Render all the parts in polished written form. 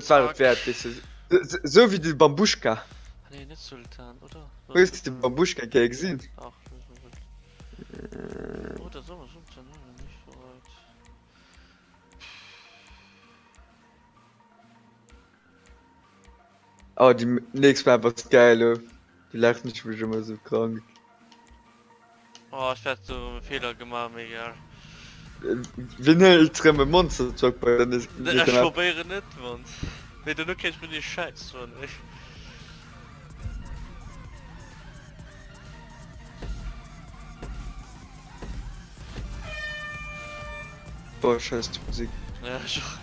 Dat war et wäert, weess de. Sou wéi de Bambuschka. Ah nee, net Sultan, oder? Hues de Bambuschka eng Kéier gesinn? Ach, oh, dat ass och Sultan, nicht bereit. Oh, déi nächst Map ass geil, oh. Déi laachen ech mech ëmmer sou krank. Oh, ech hat do e Feeler gemaach, mee egal. Wien hëlt rëm e Monster Truck bei der nächster Ech Map? probéieren net, Mann. Mee duerno kréich ech mir déi Schäiss vun, ey. Boah, scheiß die Musik. Ja, ich auch.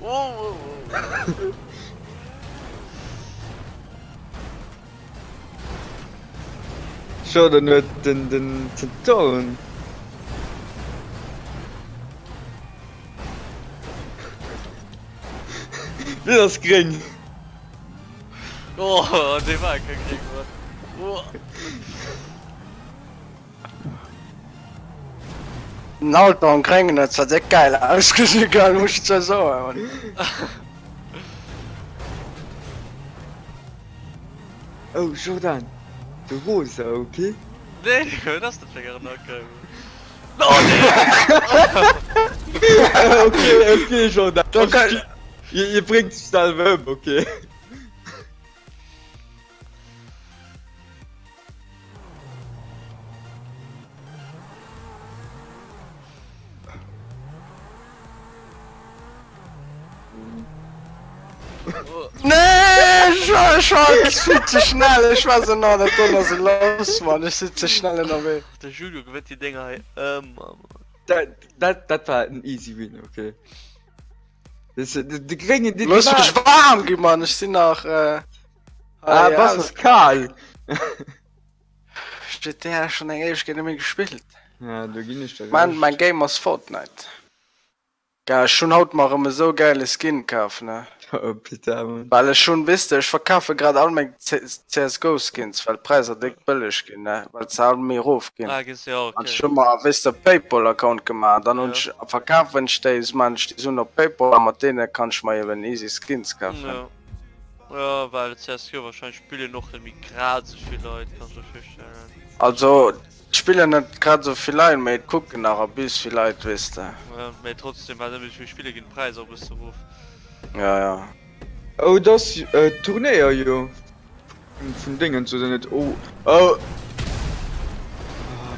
Wow, wow, wow. Jordan huet den den Zentauren. Wien ass gréng? Oh, dee war keng gréng, Mann. Oh. Den Auto am Gréngen huet zwar déck geil ausgesinn, gell, muss ech zwar soen. Oh Jordan, de rosa, ok? Nee, wat ass dat fir eng Arnaque? Oh nee! Ok, ok Jordan, hie bréngt sech selwer ëm, ok? Nee, ech war, ech war vill ze schnell. Ech war sou, no, dat do ass los, Mann. Ech sinn ze schnell ënnerwee. De Julio gewënnt déi Dénger hei ëmmer, Mann. Dat, dat, dat war en easy win, okay. De gréngen, dee Looss mech waarm ginn, Mann. Ech sinn nach, äh. Ah, bass ass kal. GTA schon eng Éiwegkeet net méi gespillt. Ja, do ginn ech der Mein, Recht. mein Game ass Fortnite. Geil, ech hunn haut mer erëm esou gäile Skin kaf, ne? Oh, putain, Mann. Well ech hunn, weess de, ech verkafe grad all meng CSGO Skins, well d'Präisser déck bëlleg ginn, ne? Well se all méi erof ginn. Ah, ginn se, ja, An ech okay. hu mer, weess de, Paypal Account gemaach, dann hunn Ja. ech, verkafen ech déi, man ech déi Suen op Paypal a mat deene kann ech mer eben easy Skins kafen. Ja. Ja, well CSGO wahrscheinlech spillen och net méi grad sou vill Leit, kann ech mer virstellen. Also et spillen net grad sou vill Leit, mee et kucken nach e bis vill Leit, weess de. Ja, mee trotzdem, well net méi vill spille ginn d'Präisser och e bësse erof. Ja, ja. Oh et ass Turnéier jo vun Déngens oder net? Oh oh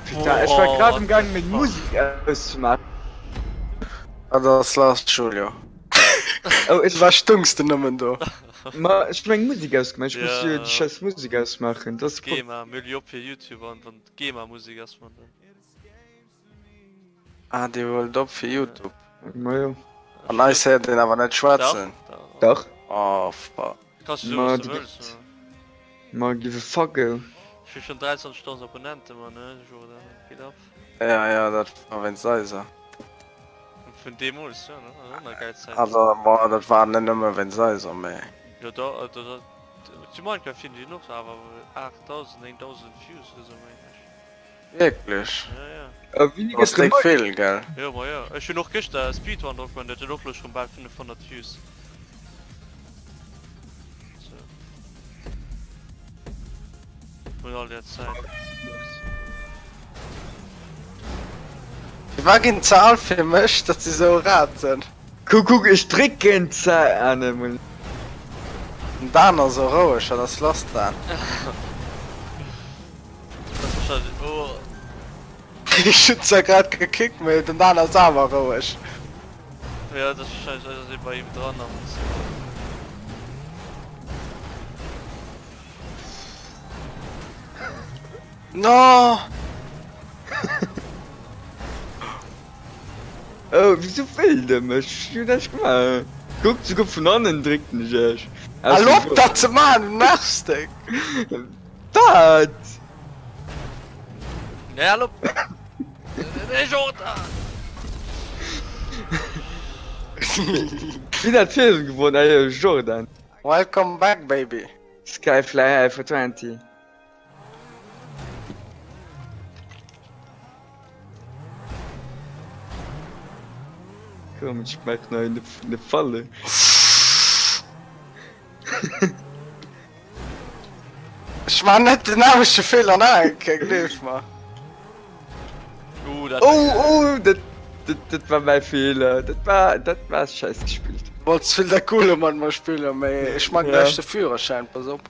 putain ech war grad am gaangen meng Musek auszemaachen. Wat ass lass Julio? Oh, ech War stungs de nëmmen do? Ma ech hu meng Musek ausgemaach, ech muss jo déi scheiss Musek ausmaachen, dat ass de Problem. GEMA, mir hu jo op fir YouTube an wann d'GEMA Musek ass man dann. Ah, dir huelt op fir YouTube. Ma jo. An eis héiert een awer net schwätzen. Dach, Dach. Oh fuck. Kanns du soen Ma was du du wëlls. gëtt. Ma give a fuck oh. Ech hu schon 23.000 Abonnenten man ne Jordan, geet ab. Ja, ja, dat war wéinst eiser. Vun deemools, jo ne, dat war nach geil Zäiten. Also bon, dat war net nëmme wéinst eiser, mee. Jo da, da, da, zu Minecraft sinn déi och awer 8000, 9000 Views oder sou mengen ech. Wierklech? Ja, ja. A wéini Dat ass gëtt déck rem vill, gell? Jo, ma jo. Ech hunn och gëschter e Speedrun drop gemaach, dat huet och lo schonn bal 500 Views. So. Vun all där Zäit. Firwat ginn ze al fir mech, datt se sou raten? Kuck, kuck, ech drécken ze, ah ne, mol. Den Dan ass sou roueg, wat ass lass Dan? Dat ass wahrscheinlech, oh. Ech hunn zwar grad gekickt, mee den Dan ass awer roueg. Jo, dat ass wahrscheinlech, ass ee bei him dran am Zimmer. No! Oh, wieso wëll de mech? Ech hunn näischt gemaach. Kuck, souguer vun hannen dréckt en ech. Hal op dat ze maachen, du nervs deng! Wat? Nee, hal op! Nee, Jordan! Wien hat virun gewonnen? Ah jo, Jordan. Welcome back baby! Sky fly high for 20. Komm, ich mach noch eine, eine Falle. Ech maan net den nämmlechte Feeler nach eng Kéier, gleef mer. Uh, dat Oh, oh, dat, dat, dat war mäi Feeler. Dat war, dat war scheiss gespillt. Du wollts vill der Coole mat mer spillen, mee ech maan Ja. gläich de Führerschäin, pass op.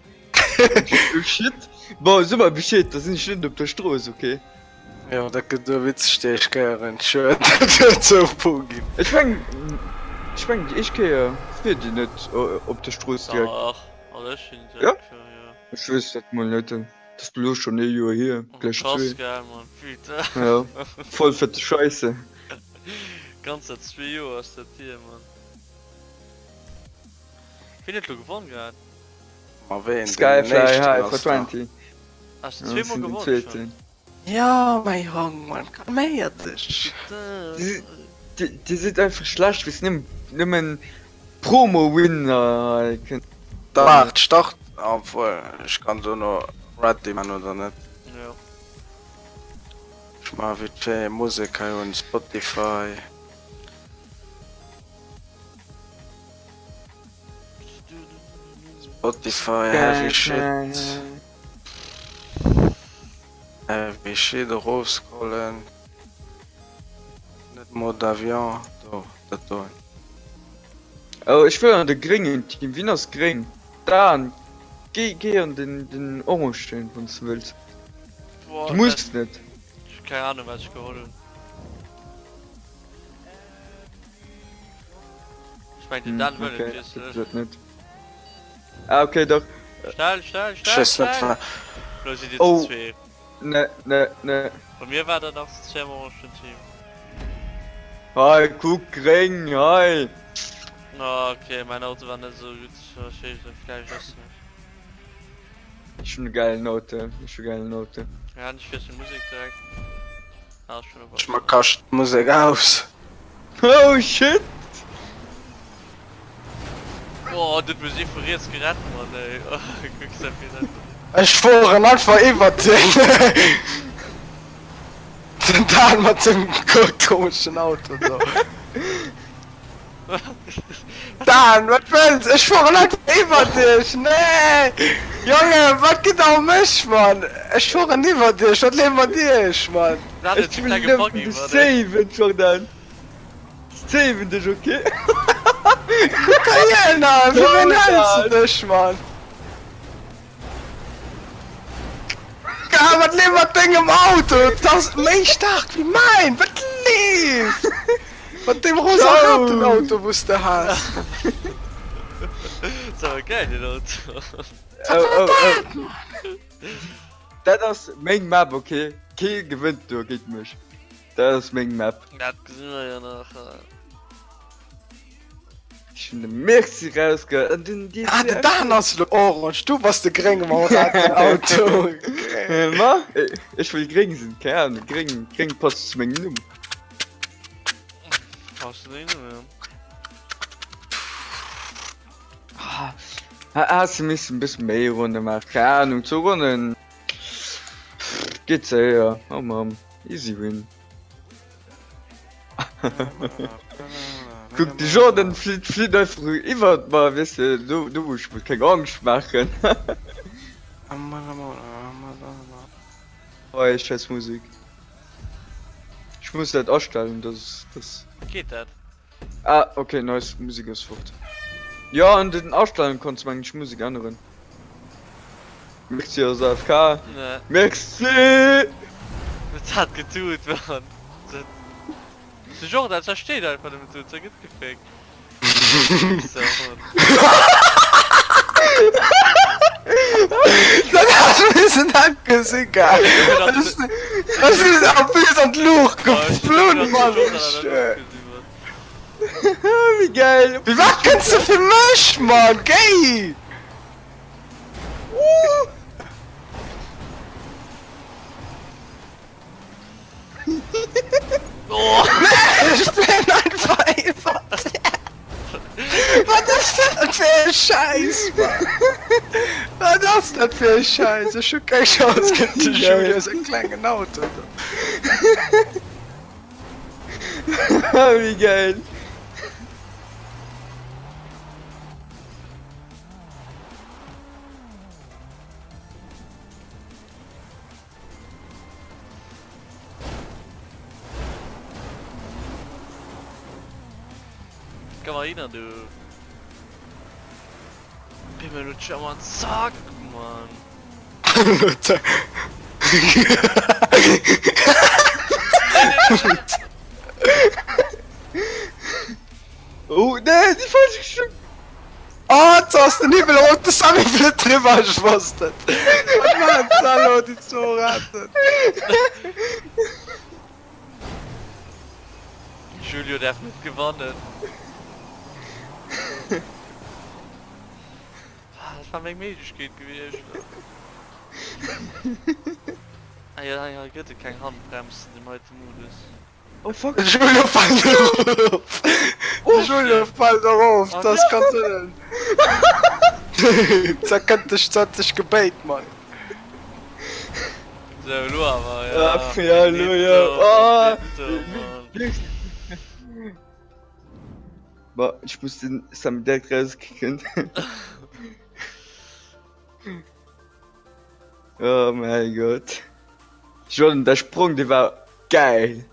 Oh shit. Bon, so mer Bescheed, da sinn ech net op der Strooss, okay? Jo, dat gëtt e witzeg déi éischt Kéier, schued dat huet sou e puer ginn. Ech mengen, ech mengen déi éischt Kéier fiert een net op der Strooss direkt. Dach, also ech sinn Ja? direkt gefuer, jo. Ech weess dat mol net, dat ass elo schonn ee Joer hier, gläich Krass zwee. gell Mann, putain. Ja, voll fette Scheisse. Ganzer zwee Joer ass dat hier Mann. Wien huet lo gewonn grad? Ma ween, den Skyfly éischten High ass for da. 20. Has de Ja, zweemol ech sinn den gewonn schonn? Zweeten. Jo mäi Jong, Mann, calméier dech. Dir sidd einfach schlecht, wéis nëmmen Promo-Winner hei kënnt. Da waart, start, obwuel ech kann dono ready man oder net. Jo. Ech maache vite fait Musek hei un, Spotify. Spotify heavy shit. Heavy shit erofscrollen. Net Mode Avion, do, dat do. Oh ech wëll an de gréngen Team, wien ass gréng? Dan, géi géi an den den orangen wanns de wëlls. Boah, Du muss net. Ech hu keng Ahnung wat ech geholl hunn. Ech mengen den Dan wëll et Okay, wiesselen. dat dat net. Ah okay dach. Schnell, schnell, Ech schnell, weess net schnell! wat. Lo sidd dir zu Oh. zwee. Ne ne ne. Bei mir war der nach zu zwee am orangen Team. Hei kuck gréng hei. Ah okay, mäin Auto war net esou gutt, ech weess net, vläicht ass net. Ech hunn e gäilen Auto, ech hu gäilen Auto. Ja, ech wiessel Musek direkt. Ah, schon op. Ech ma kascht d'Musek aus. Oh shit! Oh, dat muss ee vu riets gerett man ey. Kucks dat fir dat. Ech fueren einfach iwwert den den Dan mat sengem komeschen Auto do. Dan, wat wëlls? Ech fueren einfach iwwert dech! Nee! Jonge, wat geet da ëm mech, Mann? Ech fueren iwwert dech, wat leeft mat iech, Mann? Ech wëll nëmmen dech saven, Jordan! Saven dech, ok? Kuck heihinner, fir ween häls de dech, Mann? Gah, wat leeft mat dengem Auto? Dat ass méi staark wéi mäin! Wat leeft? Mat deem rosa Raten-Auto, wou s de has. Ass awer geil deen Auto. Oh, oh, oh. Dat ass meng Map, ok? Kee gewënnt do géint mech. Dat ass meng Map. Dat gesi mer jo nach. Ech hun de Merci rausge an den Di. Ah, den Dan ass lo orange, du bass de grénge mam Raten-Auto. Ma ech wëll gréng sinn, keng Ahnung, gréng, gréng passt zu mengem Numm. Passt zu dengem Numm, ja. Ah, has de missen e bësse méi Ronne maachen, keng Ahnung, zwou Ronnen geet séier, oh Mamm, easy win. Kuck, de Jordan flitt, flitt einfach iwwert mer, weess de, do, do muss ech mer keng Angscht maachen. Oh ey, scheiß Musik. Ech muss dat astellen, dass, dass. Geet dat? Ah, okay, nice, Musik ass fort. Jo, an den Astellungen konns du mengen ech Musik änneren. Merci ass AFK. Nee. Merci! Wat hat getut, Mann? De Jordan zersteet einfach nëmmen do, huet gëtt geféckt. So, Mann. Dat hat missen dat gesi gell. Ech sinn a bis an d'Luucht geflunn, Mann. Wéi geil! Wéi wat kënns de fir mech, Mann? Géi! Ech bin einfach iwwert. Wat ass dat fir e Schäiss, Mann? Wat ass dat fir e Schäiss? Ech hu keng Chance géint de Julius, e klengen Auto do. Wéi geil! Komm mal hin, du. Pimmelutscher, Mann, zack, Mann. Oh, nee, déi falsch Richtung. Oh, jetzt ass den Himmel rot, de Sammy flitt driwwer, ech wosst et. Wat maachen se elo, déi zwou Raten? Julio därf net gewannen. Dat war meng Méiglechkeet gewiescht. Ah jo, hei gëtt et keng Handbremsen an deem heite Modus. Oh fuck. De Julio fällt erof. De Julio fällt erof, das kann sinn. Da kënnt dech, dat dech gebéit, Mann. Sou, elo awer, ja. Ach, ja, elo, ja. Oh, Boah, ich muss den Sammy direkt rauskicken. Oh mein Gott. Jordan, der Sprung, der war geil.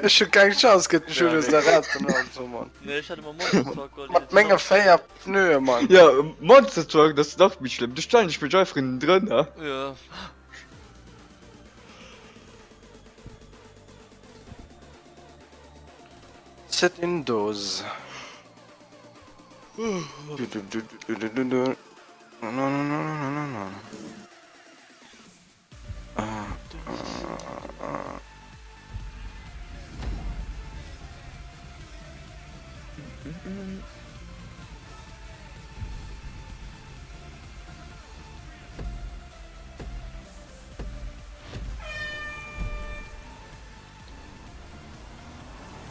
Ech hun keng Chance gëtt den Julius der Ratten also Mann. Nee, ech hat ëmmer Monster Truck geholl. Mat menge 4 Pneue Mann. Ja, Monster Truck, das ist nach méi schlimm. Du stellen ech mech einfach hinten drënner. Ja. C'est une dose.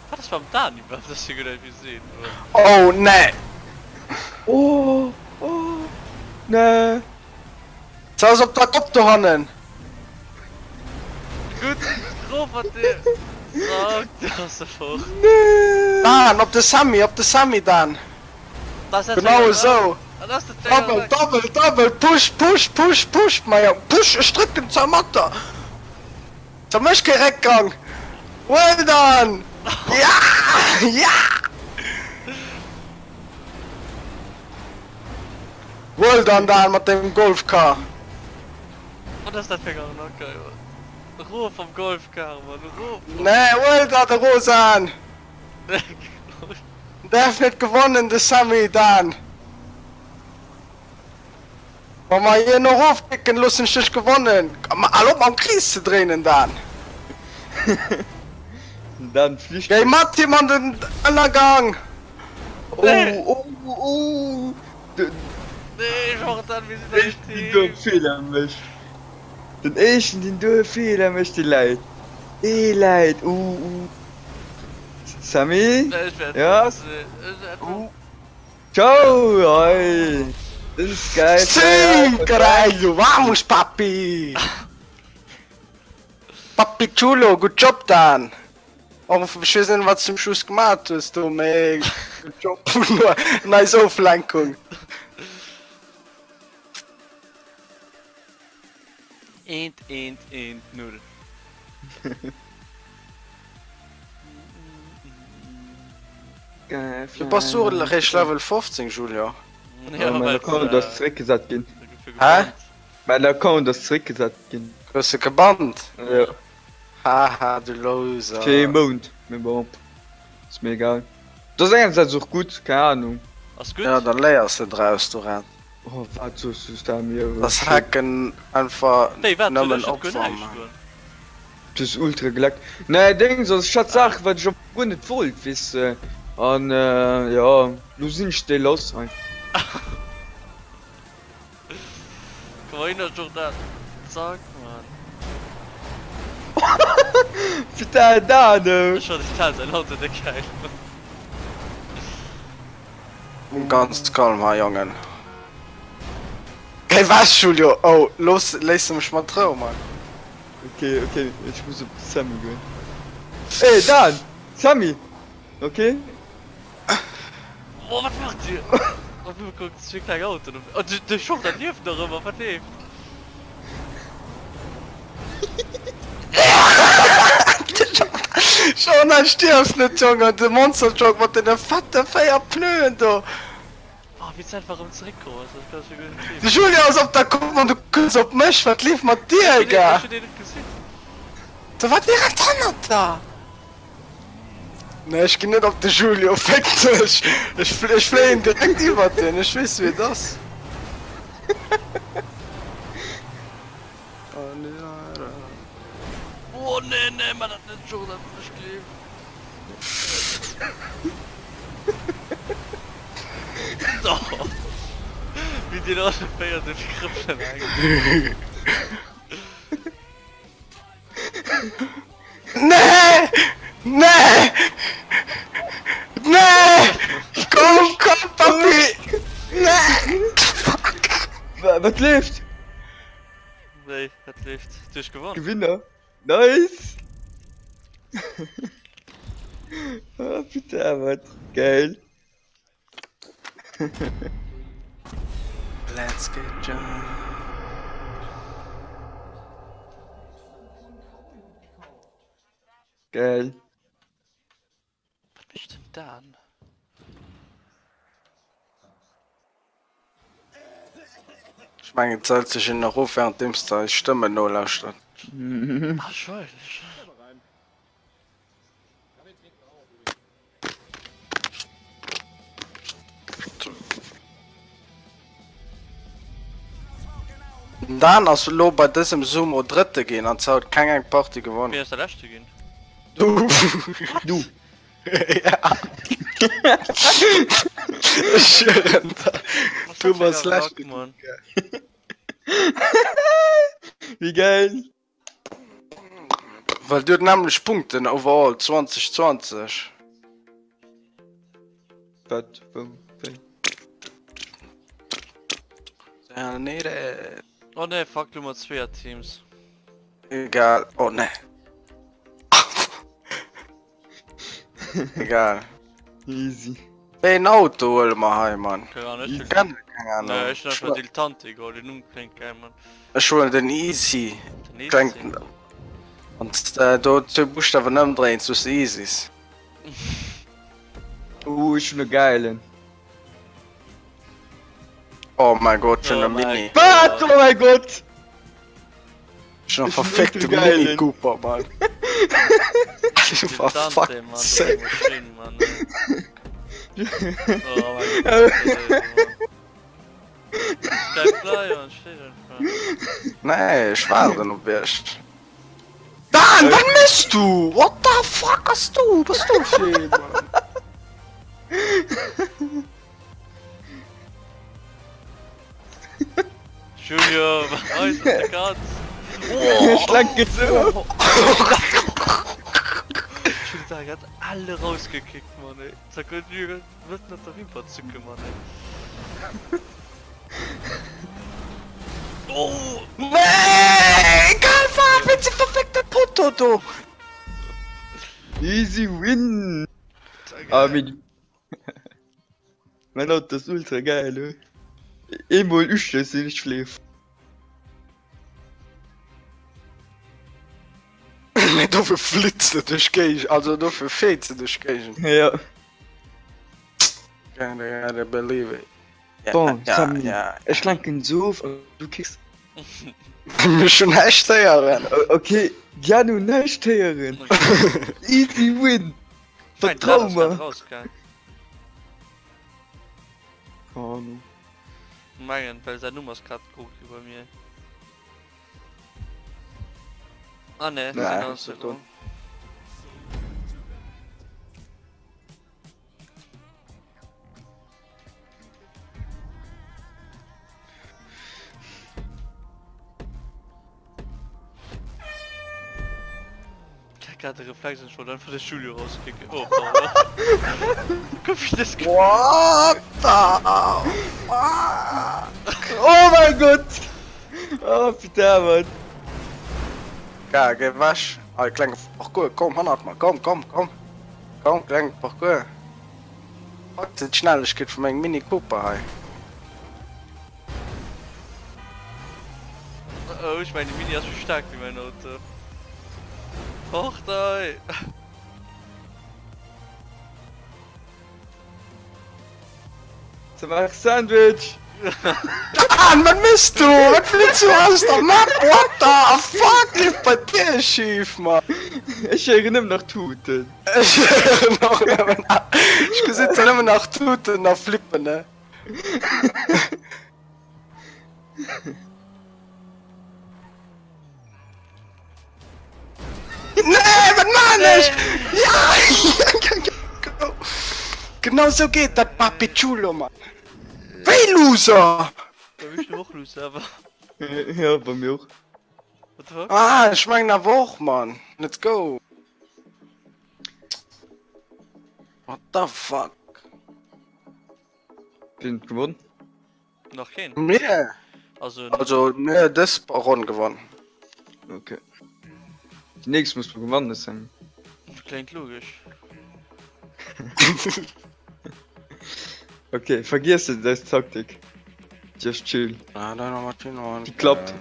Wat ass mam Dani? Wat ass hier guer net Oh nee! Oh, oh, nee! Se ass op der Kopp dohannen! Gutt, Robert, dir Sack, du ass e fort. Nee! Dan, op de Sammy, op de Sammy, Dan! Genau esou! Dobbel, dobbel, dobbel, push, push, push, push, mei Jong, push, ech drécken Zermatter! Zermécht kee Réckgang! Well done! Ja! Ja! Well done Dan mat dengem Golfcar! Wat ass dat fir eng Arnaque hei Mann? Erof vom Golfcar Mann, erof! Nee, well done de Rosan! Därf net gewonnen de Sammy Dan! Wa mer hien erofkicken loossen ech dech gewonnen! Ma al op mam Krees ze dréinen Dan! Dan flicht. Géi mat him an den Ënnergang! Oh oh oh! Nee Jordan, mir sinn en Team! Den do Feeler mécht. Den éischten deen do e Feeler mécht dee läit. Dee läit uh uh. Sammy? Ja? Ciao! Hei! Den Sky. Sim, caralho! Vamos, Papi! Papi Chulo, good job, Dan! Och ech weess net, wat s zum Schluss gemat hues do, mee good job. Nice Oflenkung. Eent, eent, eent, null. Du bass och eréischt Level 15, Julien. Ja, mäin Account ass zeréckgesat ginn. Hä? Mäin Account ass zeréckgesat ginn. Hues de gebannt? Jo. Haha, du Loser. Fir ee Mount, mee bon, ass mir egal. Dat ass engersäits och gutt, keng Ahnung. Ass gutt. Ja, da léiers de draus, du Rat. Oh, wat soos du Sami? Dass Hacken einfach Wéi, wat? Soll nëmmen ech et guer Opfer näischt man. goen? Du hues ultra geleckt. Nee, Dings ass, ech hat Saachen, wat ech och guer net wollt, weess de. An jo, lo sinn ech déi lass hei. Komm mal hin, Jordan. Zack, Mann. Putain, Dan! Ech fand total säin Auto déck geil. Ganz kalm hei, Jongen. Géi wech, Julio! Oh, looss, léiss de mech mat Rou, Mann. Okay, okay, ech muss op de Sammy goen. Ey, Dan! Sammy! Okay. Boah, wat macht dir? Op eemol kuckt zwee kleng Autoen op. Oh, de, de Jordan lieft nach ëmmer, wat leeft? De Jordan. Oh nein, stierf net, Jongen! De Monster Truck mat deene fette 4 Pneuen do! Oh, wéi d'Zäit war erëm zeréckkomm ass, dat kann ech jo guer net De gleewen. Julien ass op der Kopp an du kucks op mech, wat leeft mat dir, Ech Gars? hunn deen net gesinn. Da war direkt hannert der! Nee, ech ginn net op de Julio, féck dech! Ech ech fléien direkt iwwert deen, ech weess wéi et ass. Oh nee, nee, maa dat net, Jordan, ech gleewen. Wéi deen alle 4 duerch d'Krëppelen hänkt. Nee! Nee! Nee! Komm, komm, Papi! Nee! Fuck! Wat leeft? Wéi, wat leeft? Du hues gewonnen. Gewinner. Nice! Oh putain, wat geil. Let's get drunk. Geil. Wat mécht den Dan? Ech mengen et sollt sech een erof währenddeems de eis Stëmmen nolauschtert. Wahrscheinlech. Den Dan ass elo bei dësem Sumo Drëtte ginn an huet keng eng Partie gewonnen. Wien ass der Leschte ginn? Du! Du! Ja. Ech schwören der. Du bass Leschte ginn. Wéi geil! Well du huet nämlech Punkten overall 20 20. Wat wou wéi? Ja, nee, de... Oh nee, fuck, du mat zweeër Teams. Egal, oh nee. Egal. Easy. Wéi een Auto huele mer hei, Mann? Keine Ahnung, ech Kennen keng Ahnung. Nee, ech hun einfach Dilettanti geholl, den Numm kléngt geil, Mann. Ech huelen den Easy. Den Easy? Klengt. Wann s de do zwou Buschtawen ëmdréins, hues de Isis. Uh, ech hun e geilen. Oh mein Gott, schon Oh e mein Mini. Wat? Oh mein Gott! Schon Ich bin verfickte ultra geil, Mini ey. Cooper, Mann. For Dilettanti, fuck's Mann, das sake. ist Maschine, Mann, ey. Oh mein Gott, das ist Mann. Bleib bleiwen, steet einfach. Nee, ech waarden op iech. Dan, wat méchs du? What the fuck ass du? Bass du fir een, Mann? Julio, beweis dass du kanns. Schlank geht's so. Ech hunn da grad alle rausgekickt, Mann, ey. Da könnt ihr net mat der Wimper zucken, Mann, ey. Oh! Nee, egal wat, wéinst dem verfickte Poteau do. Easy win! Ah, mee Mein Auto ass ultra geil hu. Eemol uschléissen ech schleef. Mee dofir flitzt e duerch d'Géigend, also dofir feet se duerch d'Géigend. Ja. Kinda gotta believe it. Ja, Bon, ja, Sammy, ja. ech lenken se of an du kicks. Mech hun näischt héieren. Okay, Janu näischt héieren. Easy win. Vertrau mer. Ahnung. Mengen, well säin Numm ass grad geguckt gi bei mir. Ah ne, Nee, sinn ass dat do. Keck hat de Reflex an ech wollt einfach de Julio rauskicken. Oh, pardon. Guck wéi das What the fuck? Oh mein Gott! Oh putain, Mann. Ga, geh wech. Hei, klenge Parcours, komm hannert mer, komm, komm, komm. Komm, klenge Parcours. Fuck, d'Schnellegkeet vu mengem Mini Cooper hei. Oh, ech mengen de Mini ass méi staark wéi mäin Auto. Fort hei! Ze maache Sandwich! Dan, wat méchs du? Wat flitt du aus der Map? What the fuck leeft bei dir schif, Mann? Ech héieren nëmmen nach Tuten. Ech héieren och nëmmen nach, ech gesinn zwar nëmmen nach Tuten a Flippen, ne? Nee, wat maan ech? Ja! Genau sou geet dat, Papi Chulo, Mann. Wéi Loser? Bei mir steet och Loser, awer. Ja, bei mir och. What the fuck? Ah, ech mengen awer och, Mann. Let's go. What the fuck? Wien huet gewonnen? Nach keen. Mir. Also, Also mir dës Ronn gewonnen. Okay. Die nächst muss man gewannen, Sammy. Klingt logisch. Okay, vergiss es, das Taktik. Just chill. Die klappt.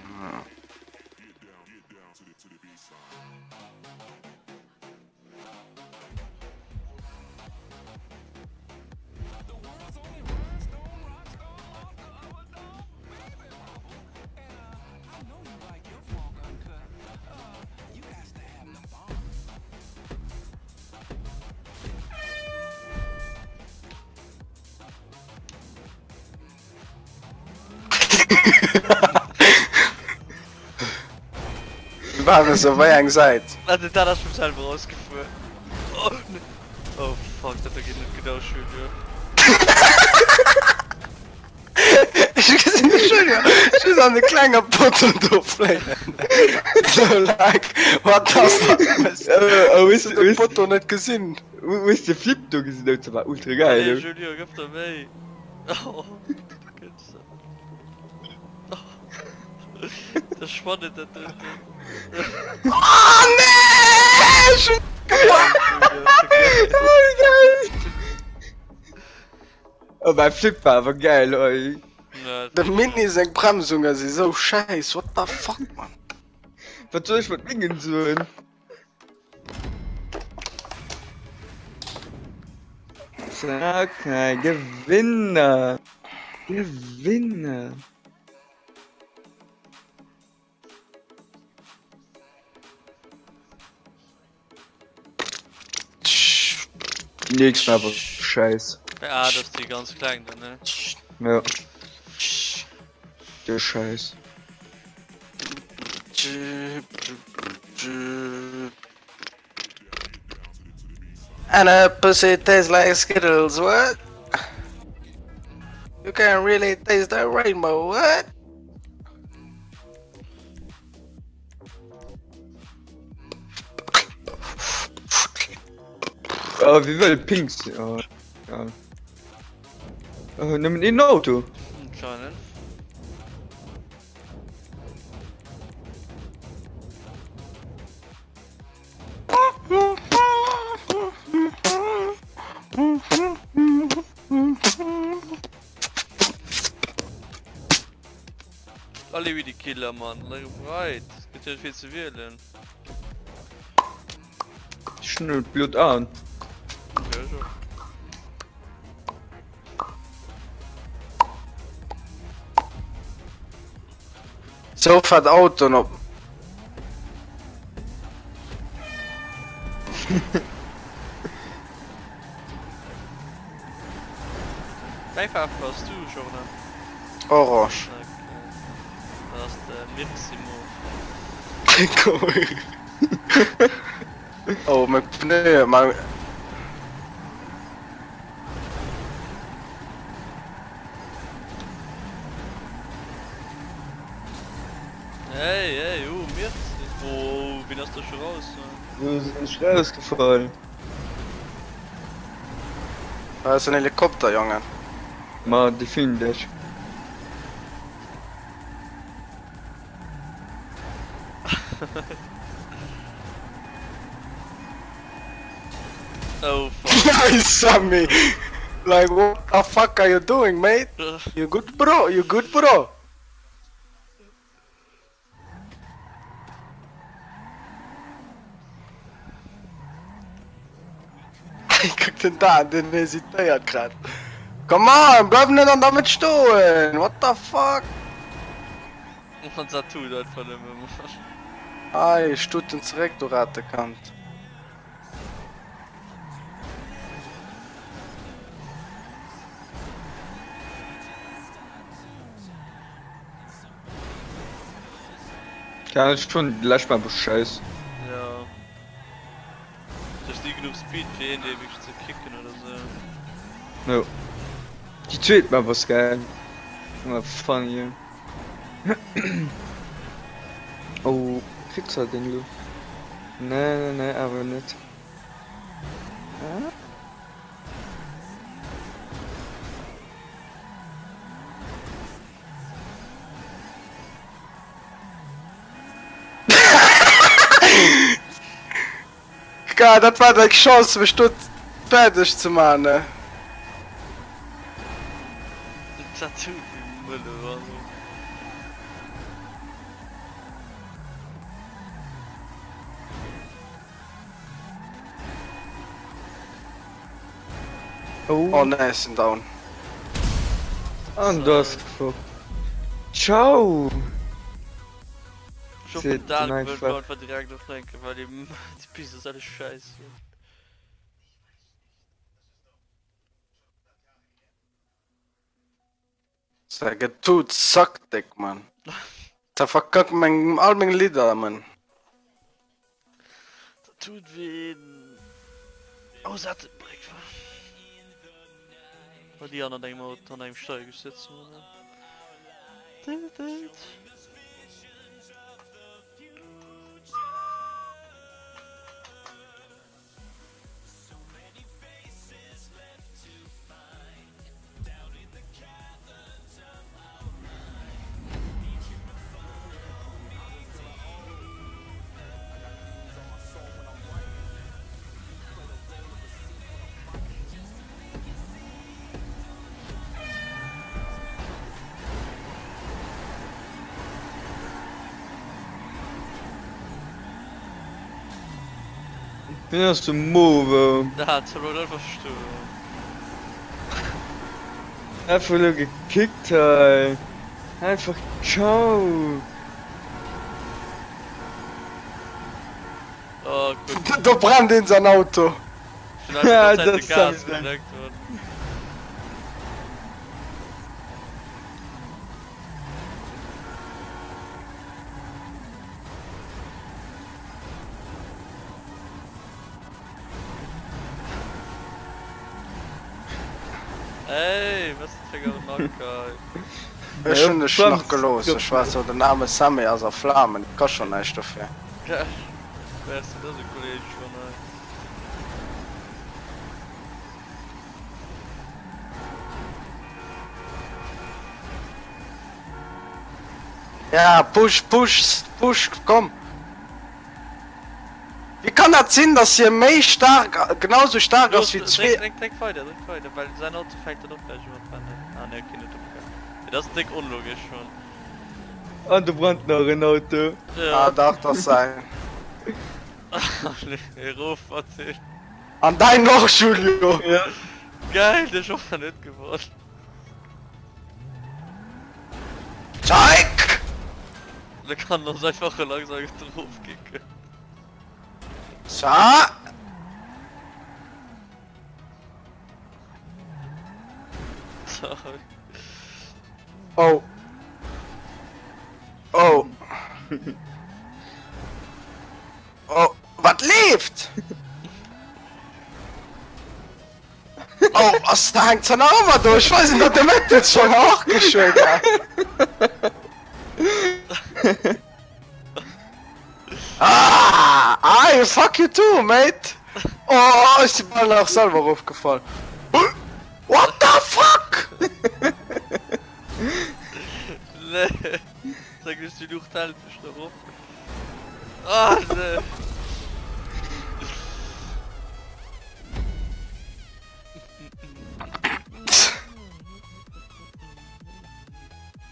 War se wéi eng Säit? Ah, den dat ass vum selwer rausgefuer. Oh, ne. Oh fuck, dat do geet net gutt aus, Julio. Ech gesinn de Julio just an de klenge Potto do fléien. So like, what the fuck? Oh, Hues du de Potto net gesinn? Hues de Flip do gesinn? Dat war ultra geil. Hey Julio, gëff der Méi. Oh, gëtt se. Oh, dat spannend dat do. Oh nee! Ech hunn gepackt! Oh, wéi geil! Oh, mäi Flip war awer geil, oi. Dem Mini seng Bremsunge si sou schäiss, what the fuck man. Wat soll ech mat mengen soen? Zack, Gewinner! Gewinner! Nächst Mal Scheiß. Ja, das ist die ganz klein, ne? Ja. Der Scheiß. And a pussy tastes like Skittles, what? You can really taste the rainbow, what? Oh, wie wëll Pinks? Oh, ja. Oh, nëmmen een Auto. Anscheinend. Alle wie die Killer, Mann. Like, right. Es gibt ja viel zu wählen. Schnell Blut an. Ja, schon. Sou fett Autoen op. Wéi Faarf bass du, Jordan? Orange. Okay. Dat ass de Mirximo. Oh, meng Pneue, meng. Hey, hey, oh, merci. Oh, wien ass da scho raus? Wou sinn ech rausgefall? Da ass en Helikopter, Jongen. Ma déi filmen dech. Oh fuck. Nice, Sammy! Like, what the fuck are you doing, mate? You good, bro? You good, bro? Kuck den da an, den hesitéiert grad. Come on, bleif net an der Mëtt stoen! What the fuck? An dat tut einfach nëmme Mann. Ei, Stuten zeréck, du Ratekand. Ja, ech hunn déi lescht Map scheiss. Ja. Du hues ni genuch Speed fir een dee wierklech ze kicken oder sou. Jo. Déi zweet Map ass geil. Ëmmer funny. Oh, kritt se den lo? Nee, nee, nee, awer net. Ah. Geil, dat war deng Chance mech do fäerdeg ze man ne? Dat tut wéi Mëlle also. Oh, oh nee, ech sinn down. An du ass geflog. Ciao! Ech hoffen den Dark wëllt lo einfach direkt oflenken, well déi Pist ass alles scheiße. Säi Getut suckt dick man. Der verkackt meng all meng Lidder man. Dat tut wéi een Ausatembréck war. Well déi an engem Auto an engem Steier gestëtzt hunn. Wien ass de Move? Dat soll elo einfach stoen. Einfach elo gekickt hei. Einfach ciao. Oh gutt. Do brennt een säin Auto. Ja, dat ass Gas geleckt worden. Ey, was ist das für ein Nacker? Ech hunn dech nach gelooss. Ech war sou, den aarme Sammy ass a Flamen, ka schonn näischt dofir. Wärst du das e Kolleg von hei? Ja, push, push, push, komm! Wéi kann dat sinn, dass hie méi staark, genau sou staark ass wéi zwee. Dréck, dréck weider, dréck weider, well säin Auto fänkt dann och gläich un mat brennen. Ah ne, okay, net opgehal. Mee dat ass déck onlogesch schonn. An do brennt nach en Auto. Ah dach, dat ass säin. Allez, erof mat him. An däin och, Julio! Ja. Geil, dech och nach net gewonn. Zeig! Da kann ons einfach langsam drauf kicken. Sa. Sorry. Oh. Oh. Oh, wat leeft? Oh, ass da hängt se nach ëmmer do. Ech weis dat de Mëttel schon och geschwé war. Ah, ah, fuck you too, mate. Oh, ech si bal nach selwer erofgefall. What the fuck? Nee. Sag nicht, die Lucht hält mich noch op. Ah, nee.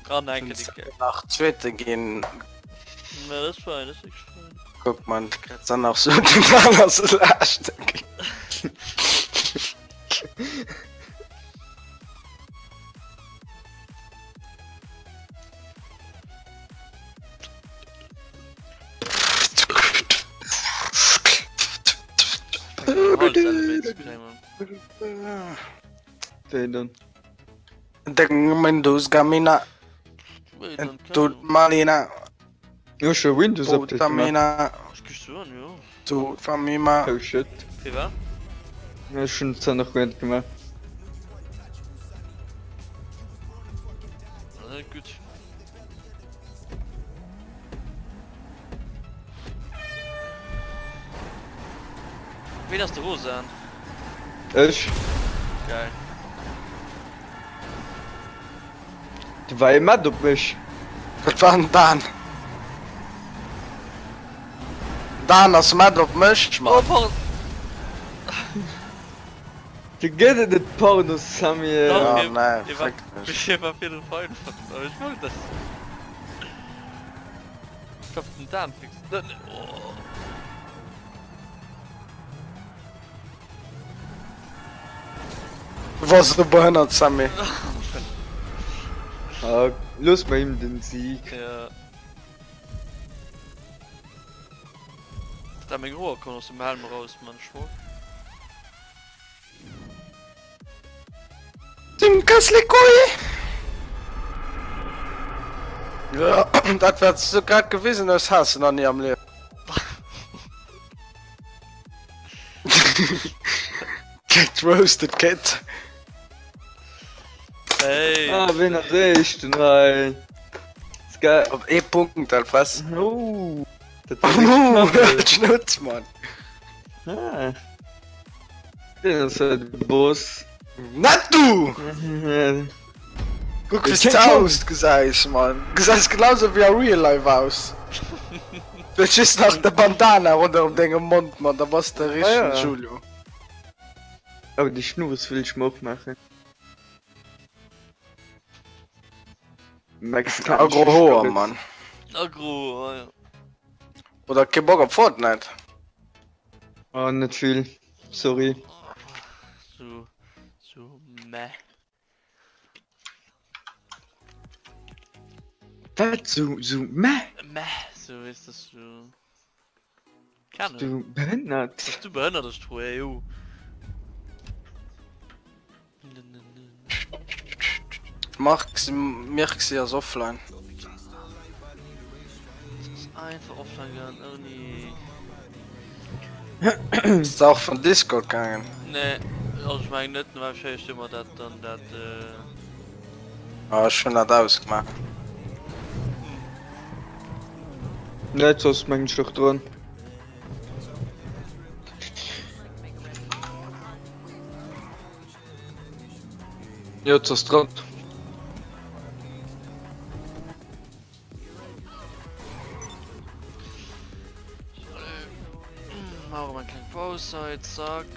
Ah, nein, Nach zweete ginn. Na, das ist fein, das ist echt fein. Guck man, kritt dann nach so den aner Laaschte ginn. Hals alle méi ze kréien. Wéi dann? Deng Windows Gamina Wéi dann? Keine Tut Ahnung. Malina Du hues scho Windows Update gemaach? Putamina Ech géif soen, jo. Tut Famima Oh shit. Firwat? Ech hunn et zwar nach guer net gemaach. Ah, gutt. Ween ass de Rosan? Ech. Geil. Du war ee mat op mech. Dat war den Dan. Dan ass mat op mech, Oh, Mann. pardon. Du gëtt et net Porno Sammy. Doch, Ja, hie, nee, hie war, fick dech. hie war virdru fein, awer ech wollt dat. Ich glaub, den Dan fixt net. Oh. Du wars esou behënnert, Sammy. Ah, looss mer him den Sieg. Ja. Da meng Hoer kommen aus dem Helm raus, Mann, Schmuck. Tu me casses les couilles! Ja, dat wat s du grad gewisen hues, has de nach ni am Liewen. Get roasted, kid! Hey! Ah, ween ass éischten hei? Ska Op ee Punkt, al was? Oh, dat war richtig knapp, ey. Schnutz, Mann! Ah. Deen ass jo de Boss. Net du! Kuck wéi s de ausgesäis, Mann. Du gesäis genau sou wéi a real life aus. Hues just nach de Bandana ronderëm dengem Mond, Mann, da bass de richtegen Ah, ja. Julio. Awer déi Schnurres wëll ech mer och maachen. Mexikanesche Agro Hoer, Schnurres. Mann. Agro Hoer, ja. Oder kee Bock op Fortnite? Oh, net vill. Sorry. So, so meh. Wat? So, so meh? Meh, so weess de so. Keine Du behënnert? Bass du behënnert? Ech tro eh jo. Marx, Mirxi ass offline. Einfach offline gaangen ouni. Ass de och van Discord gaangen? Nee, also ech mengen net, wahrscheinlech hu mer dat dann dat. Ah ech hunn dat ausgemaach. Nee, soss mengen ech och dran. Jo, et ass dran. Maache mer eng kleng Paus hei, zack.